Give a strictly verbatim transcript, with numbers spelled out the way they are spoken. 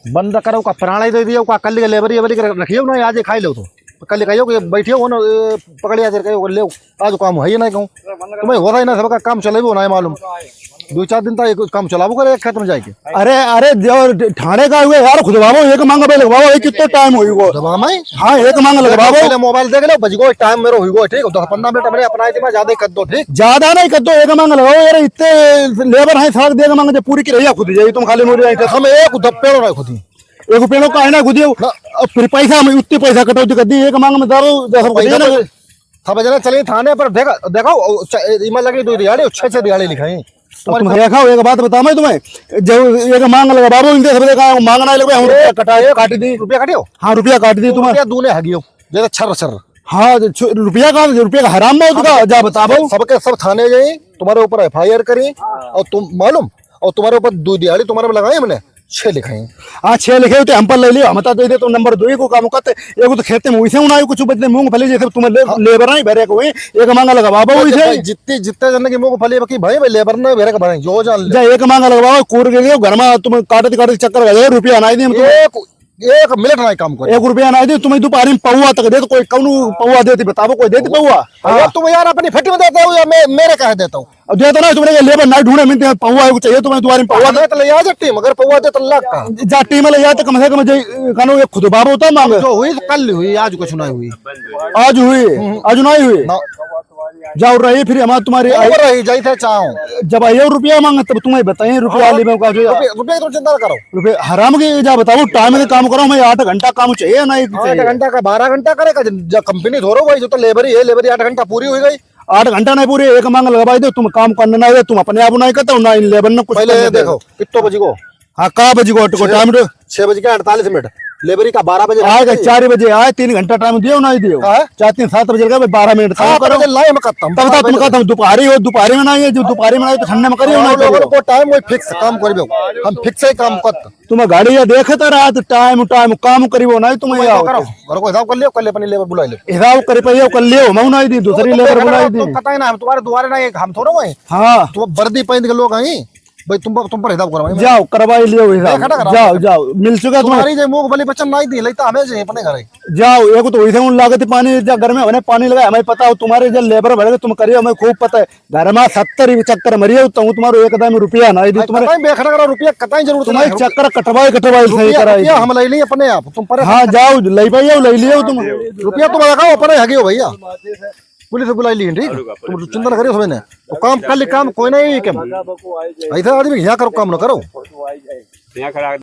बंद करो, का पुराना ही दे दियो, का कल के लेबरी वेबरी के रखियो ना, आज ही खाई लो तो। कल कहियो कि बैठियो हो ना, ए, पकड़िया से कहियो, ले, आज काम है ही ना कहूँ। तुम्हें होता ही ना, सबका काम चलेबो ना है मालूम। दो चार दिन तक एक काम चलाबो करे एक खेत में जाके। अरे, अरे, जो ठाणे का हुए यार, खुदवावो, एक मांग पे लगवावो, एक कितना टाइम होई वो। दबामा है? हाँ, एक मांग लगवावो। पहले मोबाइल देख लो, बज गो, टाइम मेरो हुई गो, ठीक है, दस पन्द्रह मिनट मेरे अपना इतना ज्यादा ही कर दो, ठीक? ज्यादा नहीं कर दो, एक मांग लगाओ यार, इतने लेबर हैं, सड़क देख मांग जब पूरी की रहिया खुद जाई, तुम खाली मुड़ी आई हम एक दब पेड़ो ना खुदी। एक पेड़ो का है ना खुदी, ना। अब फिर पैसा में उतनी पैसा कटौती कर दी, एक मांग में दारू जैसा पैसा कर दी ना। तो सब जना चले थाने पर, देखा, देखो, ओ, च-, इमा लगी दो दिहाड़ी, छह छह दिहाड़ी लिखाई। तो तुम्हारी तुम देखा हो, एक बात बताऊं मैं तुम्हें, जब एक मांग लगा बाबू, इनके सब देखा, मांग ना लगे, हम एक, रुपया कटा, एक काट दी। रुपया काटियो? हाँ, रुपया काट दी तुम्हें। रुपया दूने हगियो, जैसे छर छर। हाँ, जो छु-, रुपया का, रुपया का हराम में होता, जा बताओ। सबके सब थाने जाई, तुम्हारे ऊपर एफ आई आर करी, और तुम मालूम, और तुम्हारे ऊपर दो दिहाड़ी तुम्हारे में लगाई हमने, छह लिखाई। हाँ, छह लिखे होते हम पर ले लियो, हम तो दे दे, तो नंबर दो ही को काम करते, एगो तो खेते में वैसे उनाई कुछ बदले मूंगफली जैसे तुम ले-, हाँ। लेबर नहीं भरे को है, एक मांगा लगा बाबा भाई, वैसे। भाई, जितने, जितने जने की मूंगफली बकी भाई, भाई लेबर नहीं भरे के भरे, जो जान ले। जा एक मांगा लगा बाबा, कूर के गए, घर में तुम काटते काटते चक्कर आ जाए, रुपया नहीं दे हम तुम्हें। एक, एक मिनट नहीं काम करे। एक रुपया नहीं दे तुम्हें, दोपहर में पौवा तक दे, तो कोई कौन पौवा देती बताओ, कोई देती पौवा? पौवा हाँ। तुम यार अपनी फटी में देते हो या मैं, मेरे कहे देता हूँ? अब देता ना, तुम्हारे लेबर ना ढूंढे, मिलते हैं, पौवा है, चाहिए तुम्हें, दोबारा में पौवा दे। तो ले आ जा टीम, अगर पौवा दे तो लाख का। जा टीम ले जा तो कम से कम जे, कानो ये खुद बाबू होता मांगे। जो हुई तो कल हुई, आज कुछ नहीं हुई। आज हुई, हम्म। आज नहीं हुई। ना। जाओ रही फिर हमार तुम्हारी वो आई। रही, जैसे चाहो। जब आइयो रुपया मांगे तब तुम्हें बताइए, रुपया हाँ। वाली में का जो रुपया, रुपया की तो चिंता ना करो। रुपया हराम की जा बताओ, टाइम से काम करो, हमें आठ घंटा काम चाहिए ना, एक आठ चाहिए। घंटा का, बारह घंटा करे का, जब कंपनी थोड़ो हुई, जो तो लेबर ही है, लेबर ही आठ घंटा पूरी हुई गई। आठ घंटा नहीं पूरे, एक मांग लगवाई दे, तुम काम करने ना दे, तुम अपने आप नहीं करते हो, ना इन लेबर ने कुछ पहले करने ये दे। देखो, कितने बजी को? हाँ, का बजी को? छह, टाइम तो छह बज के अड़तालीस मिनट। लेबरी का बारह बजे आए, रहते हैं। चार बजे आए, तीन घंटा टाइम दियो, ना दियो। हाँ? चार, तीन, सात बजे का, बारह मिनट काम सात करो। बजे लाए हम खत्म, तब सात तक तुम बजे। खत्म, दोपहरी हो, दोपहरी में ना आए, जो दोपहरी में ना आए, तो ठंडे में करियो, ना हम लोगों करियो। को टाइम वही फिक्स काम करियो, हम फिक्स ही काम करते। तुम गाड़ी या देखे तो रात टाइम, टाइम काम करियो, ना तुम तुम ये ये आओ। करो, घर को हिसाब कर लियो, कल अपनी लेबर बुला लियो। हिसाब कर पाइयो, कर लियो, मैं ना दी, दूसरी तुम लेबर बेखड़ा बुलाई रहो, दी। तुम पता ही ना, हम तुम्हारे दुआरे ना, एक हम थोड़ा हुए। हाँ। तुम वर्दी पहन के लोग आई, भाई तुम, तुम पर हिसाब करवाई मैं। जाओ, करवाई लियो हिसाब। बेखड़ा कराओ। जाओ, जाओ, मिल चुका तुम्हें। तुम्हारी जो मूंगफली बचन नहीं दी, लेता हमें जे अपने घर है। जाओ, एक तो वैसे उन लागत पानी, जा घर में हमने पानी लगाया, हमें पता हो तुम्हारे जो लेबर बढ़ गए, तुम करियो, हमें खूब पता है। घर में सत्तर ही चक्कर मरियो, तो तुम्हारो एक दाम रुपया ना दी भाई, तुम्हारे। कतई बेखड़ा करो, रुपया कतई जरूरत तुम्हारे नहीं है। चक्कर कटवाई, कटवाई सही रुपया, कराई। रुपया हम ले ली अपने आप, तुम पर हाँ, जाओ, ले पाइयो, ले लियो तुम। रुपया तुम लगाओ, अपने हगियो भैया। पुलिस बुलाई ली, ठीक? तुम चिंता ना करियो, समझ ने। तो काम, कल काम कोई नहीं, कम। ऐसा आदमी यहाँ करो, काम ना करो।